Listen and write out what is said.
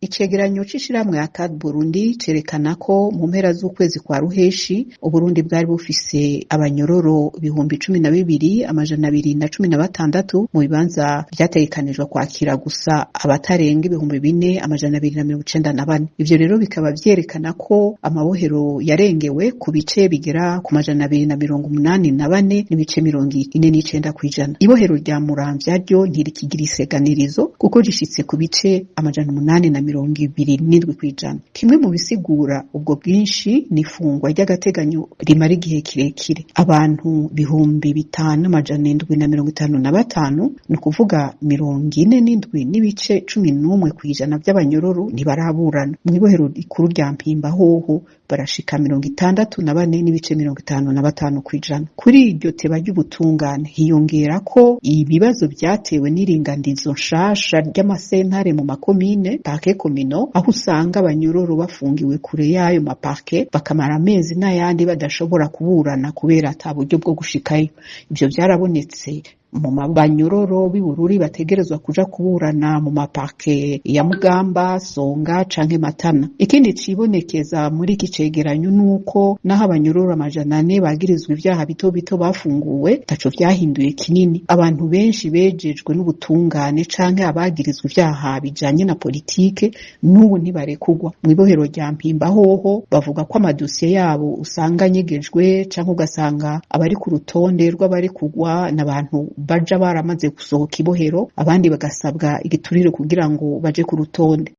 Icegeranyo c'ishirahamwe ACAD Burundi cerekana ko mu mpera z'ukwezi kwa Ruheshi Uburundi bwari bufise abanyororo 12,216 mu bibanza vyategekanijwe kwakira gusa abatarenga 4,294. Ivyo rero bikaba vyerekana ko amabohero yarengewe ku bice bigera ku 284 n'ibice 49 kw'ijana. Ibohero rya Muramvya ryo ntirikigira iseganirizo kuko rishitse ku bice 827 kw'ijana. Kimwe mu bisigura ubwo bwinshi ni ifungwa ry'agateganyo rimara igihe kirekire. Abantu 5,755, ni ukuvuga 47.11 kw'ijana vy'abanyororo ntibaraburana. Mw'ibohero rikuru rya Mpimba hoho barashika 64.55 kw'ijana. Kuri iryo teba ry'ubutungane hiyongerako ibibazo vyatewe n'iringanizo nshasha ry'amasentare mu makomine, parquet communaux, aho usanga abanyororo bafungiwe kure y'ayo maparke bakamara amezi n'ayandi badashobora kuburana kubera ata buryo bwo gushikayo. Ivyo vyarabonetse mu banyororo b'i Bururi bategerezwa kuja kuburana mu maparke ya Mugamba, Songa canke Matana. Ikindi cibonekeza muri iki cegeranyo nuko naho abanyororo 400 bagirizwa ivyaha bito bito bafunguwe, ntaco vyahinduye kinini. Abantu benshi bejejwe n'ubutungane canke abagirizwa ivyaha bijanye na politike n'ubu ntibarekurwa. Mw'ibohero rya Mpimba hoho bavuga ko amadosiye yabo usanga anyegejwe canke ugasanga abari ku rutonde rw'abarekurwa n'abantu baja baramaze gusohoka ibohero, abandi bagasabwa igiturire kugira ngo baje ku rutonde.